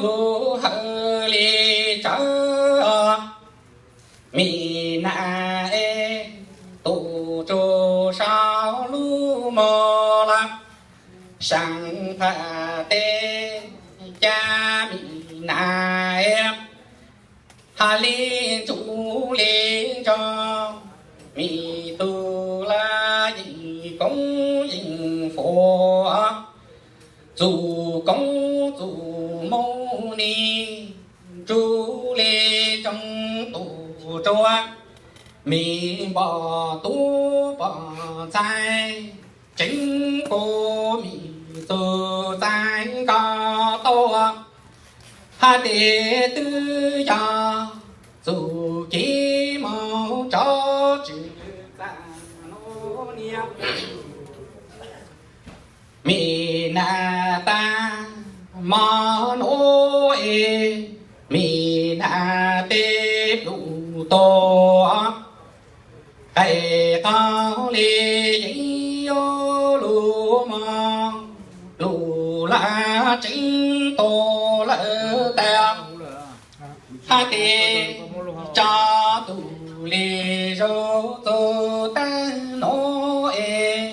lub hawm li tsawv, mi nas es tus tsuas saum lub mos lawm, seem phaj teb cab mi nas es, hab li ntsuj li ntso, mi tug lawv yeej koob yeej fuam, txuj koob txuj moov ni, ntsuj li ntsoov tus tsuas, mi npom tub pom ntxhais, tseev kuv mi txuj txais nkaus tau, hab tes twb yog txuj kev moog tso tswv txaj nuav niam. Mi nas tag mog nuav es, mi nas tej pluj tug, qaij qaug li yeej yuav lug mog, pluj lawm tseev tug lawm tas, hab tes tso tus li zug txug tag nuav es,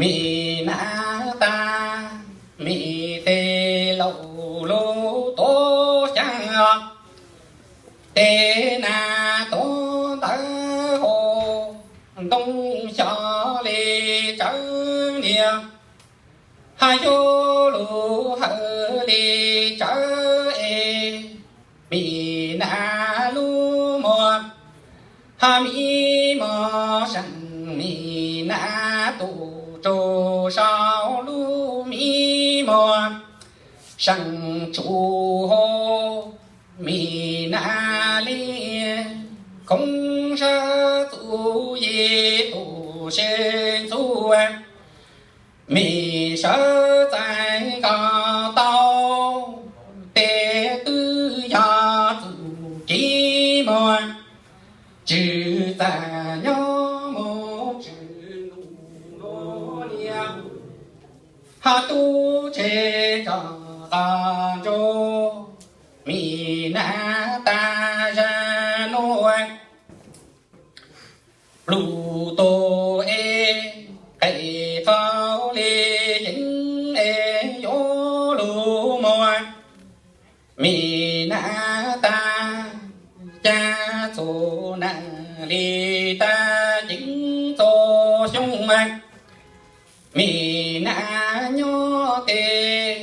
mi nas tag, mi tej laus lug tuav xyaa, tej nas tuav ntawv hau, ntoo xyov li tsawv niam, hab yuav lug hawm li tsawv es, mi nas lub mos, hab mi mos seem, mi nas tus tsuas saum lub mi mos, seem tsuj hau, mi nas li khoob sab txuj yim tus seb ntxuj, mi sawv txais nkaus tau, tes twb yog txuj kev moog, tswv txaj nyob moog tswv ntuj nuav niam, hab tub tsev rov qab ntsuag, mi nas tag zag nuav, pluj tug es, qaij qaug li yeej es yuav lug mog, mi nas tag, ca txug nas li tag ceev txug xyoo, mi nas nyob tes,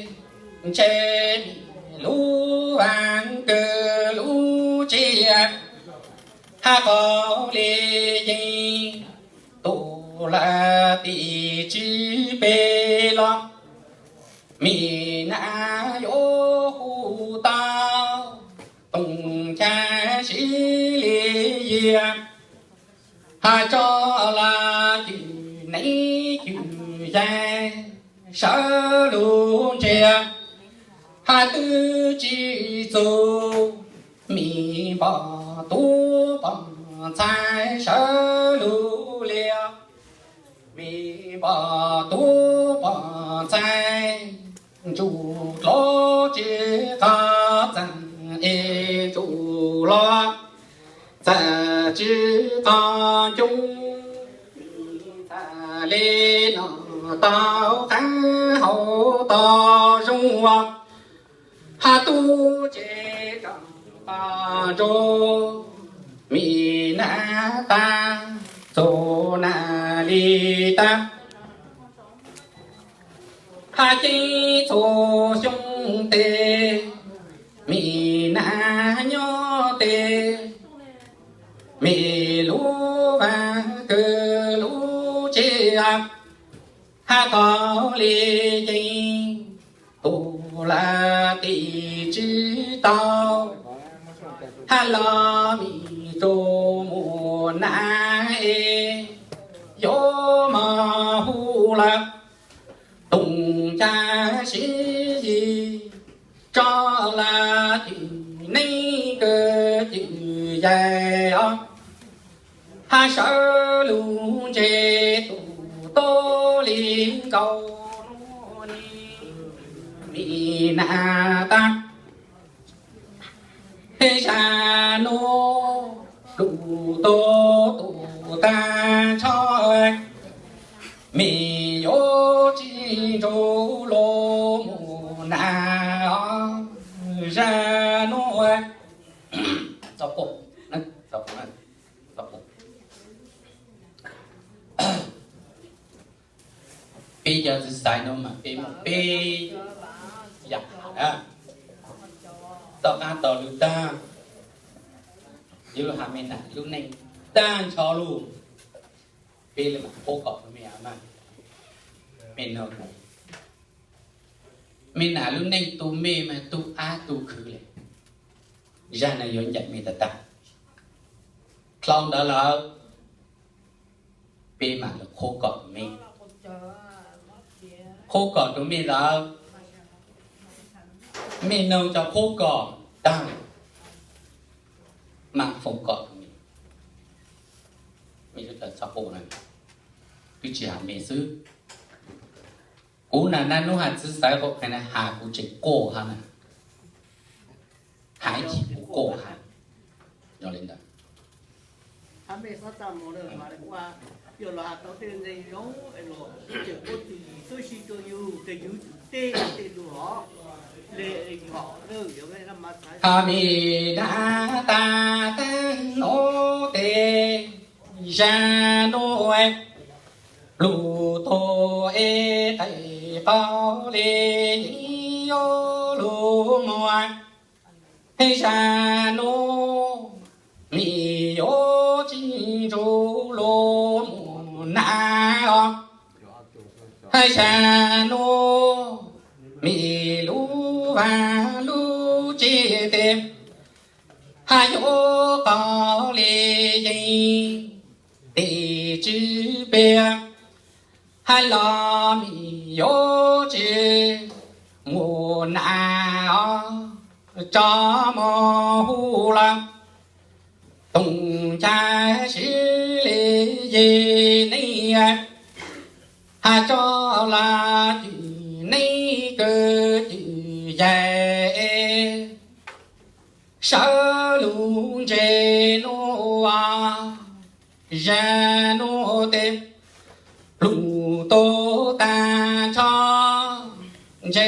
ntshe lub vaaj kws lub tsev, hab qaug li yeej tus lawm tim tswv peg los, mi nas yuav hu tau Tooj Cab Siv li Yias, hab tso lawm cwj neeb cwj yaig sawv lug ntsia, hab twb tsi txug, mi npom tub pom ntxhais sawv lug lias, mi npom tub pom ntxhais, ntsuj dlov tsi qab txaam es ntsuj los, txaam tsi qab coob, txaam li no tau qaab hau tau zoo, hab tub tsev rov qab ntsuag, mi nas tag, txug nas li tag, hab ceeb txug xyoo tes, mi nas nyob tes, mi lub vaaj kws lub tsev, hab qaug li yeej tus lawm tim tswv tau, hab los mi tsuas mus nas es, yuav mog hu lawm Tooj Cab Siv Yis, tso lawm cwj neeb kws cwj yaig os, hab sawv lug ntse tus tuab li nkaus nuav ni, mi nas tag, zaj nuav lug tuag tag nrho, mej yuav tsi nrug lug mus nas os. Zaj nuav peb cov txiv xaiv no mas peb muaj peb yaam has na. Tom qaab tau lug taag, yuav lug has mej nam lub neej taag nrho lug, peb le maam qhuab kom mej, mej nam lub neej tu mej mas tu ab tu khwv le. Zaj nuav yuav ncaim mej tag tag. Dlhau ntawd lawm, peb maam lug qhuab kom mej, qhuab kom rua mej lawm, mej noog cov qhuab kom taag, maam foom kom rua mej. Mej txhob quaj na, kuv tsi has mej xwb. Kuv na, naj nub has txiv xaiv qhuab qees na has kuv tseem quaj hab na, has ib chim kuv quaj hab. Yog le ntawd, ha mej nam tag taag nuav tes, zaj nuav lug tuag es qeej qau le yeej yuav lug moog. Zaj nuav mej yuav tsi nrug lug mus nam os. Zaj nuav mej lub vaaj lub tsev tes, hab yuav qau le yeej tes tsi peg, hab los mej yuav tsi mus nam os. Tso moog hu lawm, toom nchav sib le yeg neej, hab tso lawm cwm neej kawg cwm yaig es, sawv lug ntse nuav, zaj nuav tes lug tuag taag nrho, ntse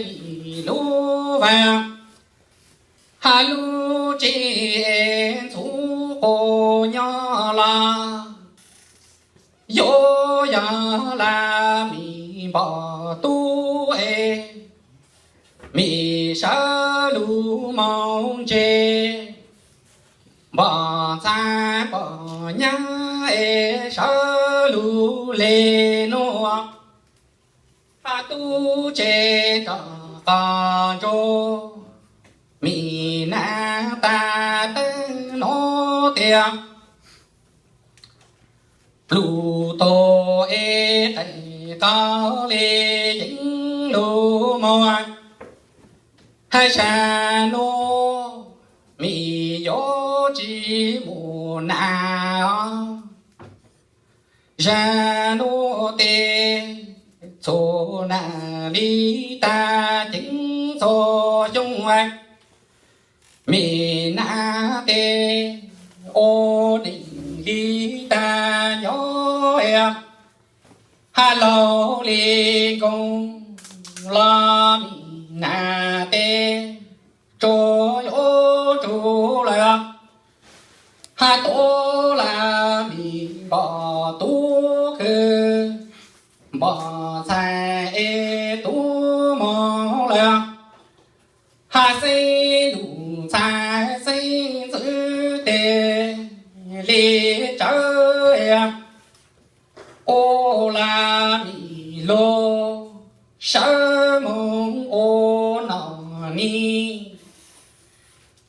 mej lub vaaj hab lub tsev es ntxhuv quas nyob los, yuav yog lawm mej npom tub es, mej sawv lug moog ntse, npom ntxhais npom nyab es sawv lug le nuav, hab tub tsev rov qab nrug mej nam tag taag nuav tias, lug tuag es qeej qau le yeej lug moog. Hab zaj nuav mej yuav tsi mus nam os. Zaj nuav tes txhua nam li tag ceev txhua xyoo, mej nam tes ua neej li tag nyob, hab laug li nkoos los mej nam tes tsuas yuav tsum lawm, hab tuav lawm mej npom tub kws, npom ntxhais es tub moog lawm, hab xeeb lug ntxhais xeeb ntxwv tes li tsawv, ua lawm mej lug sawv moog ua nom ni,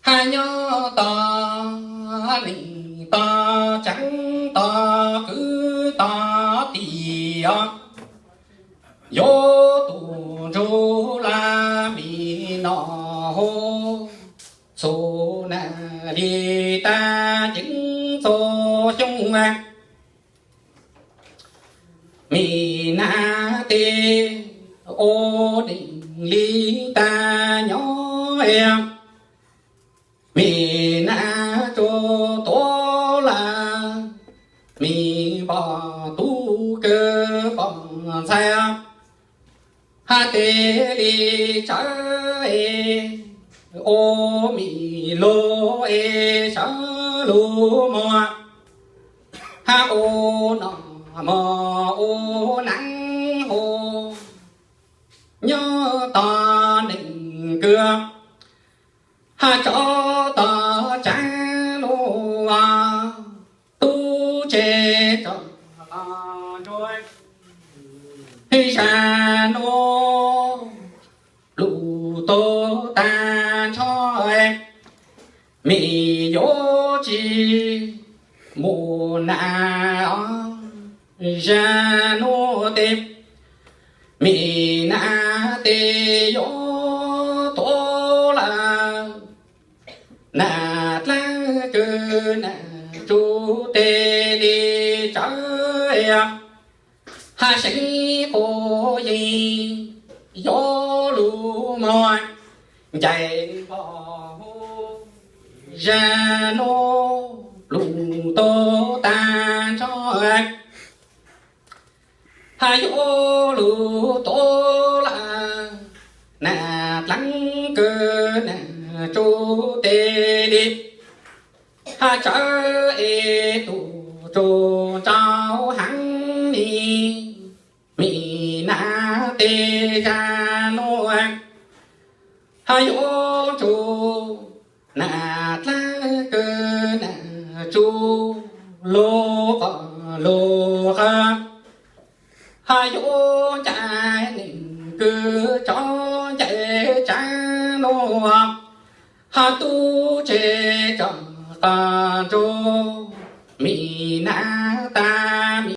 hab nyob tog neej tog tseeb tog kwv tog tij os, yuav tuag nrug lawm mej nom huv, txhua nam li tag ceev txhua xyoo, mej nam tes ua neej li tag nyob, mi nas tsuas tuag lawm, mi npog tub kawg pom ntxhais, hab tes li tsawv es, ua mi lug es sawv lug mog, hab ua nom mog ua neeb hu, nyob tog neeg kws, hab tsov tog tsav lug, tub tsev tso ntsua, hib zag nuav lug tuag tag nrho, mi yuav tsi mus na, zag nuav tes, mi nas tes yuav tuag lawm, nas dlaab kws nas tsuj tes li tsawv, hab seev quas yees yuav lug mog, ncaim npog hu, zag nuav lug tuag tag nrho, hab yuav lug tuag lawm, nas dlaab kws nas tsuj tes li, hab tsawv es tug tsuj ntsau heev li, mi nas tes zag nuav, hab yuav tsuj nas dlaab kws nas tsuj lug qos lug qawg, hab yuav ncaim neeg kws tsov ncaim tsav nuav, hab tub tsev tso qos ntsua, mi nas tas mi